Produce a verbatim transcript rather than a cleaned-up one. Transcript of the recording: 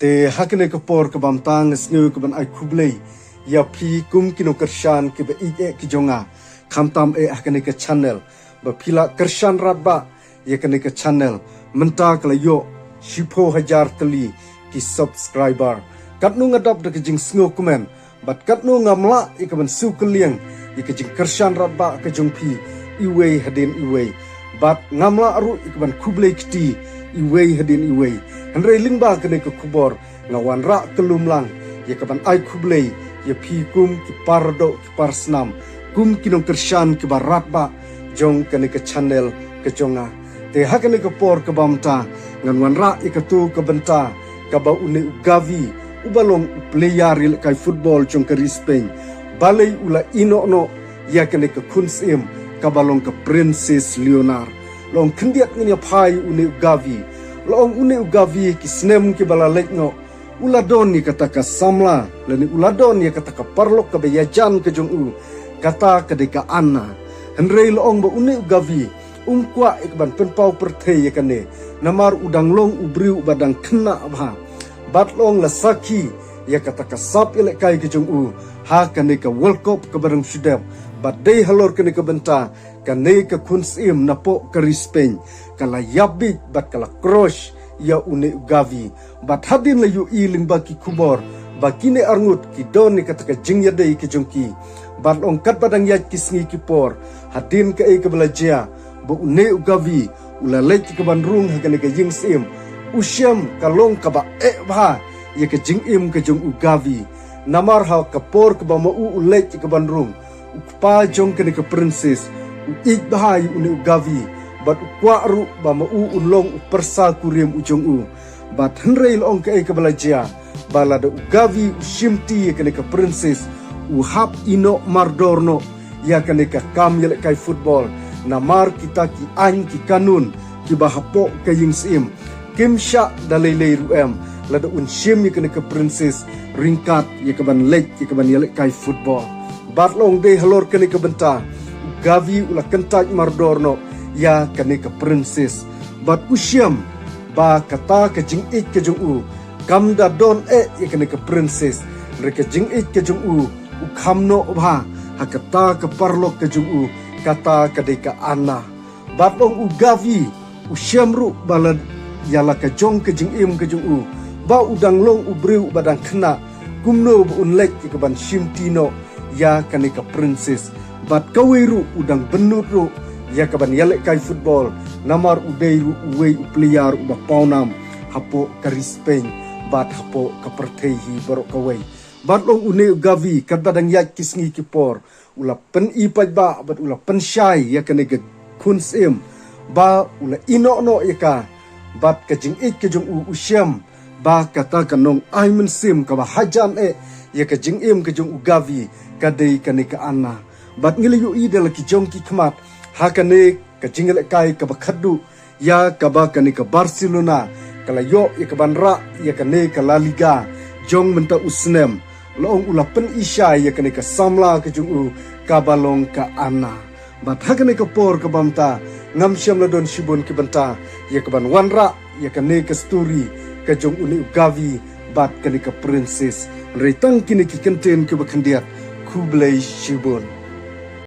Te ha kane ka por kaba mynta nga sngew ka ban ai khublei ïa phi kum ki nongkyrshan kiba ïeit eh ki jong nga, khamtam eh ha kane ka channel, ba phi la kyrshan radbah ïa kane ka channel. Mynta ka la ïoh shiphew hajar tylli ki subscriber. Katno nga dap da ka jingsngewkmen, bad katno ngam lah ïa ka ban siew kylliang ïa ka jingkyrshan radbah ka jong phi iwei hadien iwei. Bad ngam lah ruh ïa ka ban khublei kti iwei hadien iwei. Hynrei lyngba kane ka khubor nga wanrah kyllum lang ïa ka ban ai khublei ïa phi kum ki paradoh ki parsnam, kum ki nongkyrshan kiba radbah jong kane ka channel ka jong nga. Te ha kane ka por kaba mynta ngan wanrah ïa kato ka bynta kaba une u Gavi, uba long u player ïalehkai football jong ka ri Spain, balei u la ïehnoh noh ïa kane ka khun syiem kaba long ka Princess Leonor. La ong khyndiat ngin ïa phai une u Gavi. La ong une u Gavi ki snem kiba la leit noh, u la don ïa kata ka samla, lane u la don ïa kata ka paralok kaba ïajan ka jong u, kata ka dei ka Anna. Hynrei la ong ba une u Gavi um kwah ïa ka ban pynpaw pyrthei ïa kane, namar u dang long u briew uba dang khynnah bha. Bad la ong la sakhi ïa kata ka sap ïalehkai ka jong u ha kane ka World Cup kaba dang shu dep. Bad dei halor kane ka bynta kane ka khun syiem napoh ka ri Spain ka la ïap bieit bad ka la crush ïa une u Gavi. Bad hadien la ïohi lyngba ki khubor ba kine arngut ki don ïa kata ka jingïadei ka jong ki. Bad la ong katba dang ïaid ki sngi ki por, hadien kaei kaba la jia, ba une u Gavi u la leit ïa ka ban rung ha kane ka ïing syiem. U shem ka long kaba eh bha ïa ka jingim ka jong u Gavi. Namar ha ka por kaba ma u u leit ïa ka ban rung, u kpa jong kane ka Princess u ïeit bha ïa une u Gavi, bad u kwah ruh ba ma u un long u pyrsa kurim u jong u. Bad hynrei la ong kaei kaba la jia, ba lada u Gavi u shimti ïa kane ka Princess, u hap ïehnoh mardor noh ïa kane ka kam ïalehkai football, namar kita ki aiñ ki kanun kiba hapoh ka ïing syiem kim shah da lei lei ruh em lada un shim ïa kane ka Princess ryngkat ïa ka ban leit ïa ka ban ïalehkai football. Bad la ong dei halor kane ka bynta u Gavi u la kyntait mardor noh ïa kane ka Princess. Bad u shem ba kata ka jingïeit ka jong u kam da don eh ïa kane ka Princess, hynrei ka jingïeit ka jong u u kham noh bha ha kata ka paralok ka jong u, kata ka dei ka Anna. Bad la ong u Gavi u shem ruh ba la ïa la ka jong ka jingim ka jong u, ba u dang long u briew uba dang khynnah, kumno ba un leit ïa ka ban shimti noh ïa kane ka Princess. Bad kawei ruh u dang bynnud ruh ïa ka ban ïalehkai football, namar u dei ruh uwei u player uba pawnam hapoh ka ri Spain bad hapoh ka pyrthei hi baroh kawei. Bad la ong une u Gavi katba dang ïaid ki sngi ki por, u la pyni paidbah bad u la pynshai ïa kane ka khun syiem ba u la ïehnoh noh ïa ka. Bad ka jingïeit ka jong u u shem ba kata ka nongai mynsiem kaba hajan eh ïa ka jingim ka jong u Gavi ka dei kane ka Anna. Bad ngi la ïohi da la ki jong ki khmat ha kane ka jingïalehkai kaba khatduh ïa kaba kane ka Barcelona ka la ïoh ïa ka ban rah ïa kane ka La Liga jong mynta u snem. La ong u la pyni shai ïa kane ka samla ka jong u kaba long ka Anna. Bad ha kane ka por kaba mynta ngam shym la don shibun ki bynta ïa ka ban wanrah ïa kane ka story ka jong une u Gavi bad kane ka Princess. Hynrei tang kine ki kyntien kiba khyndiat. Khublei shibun.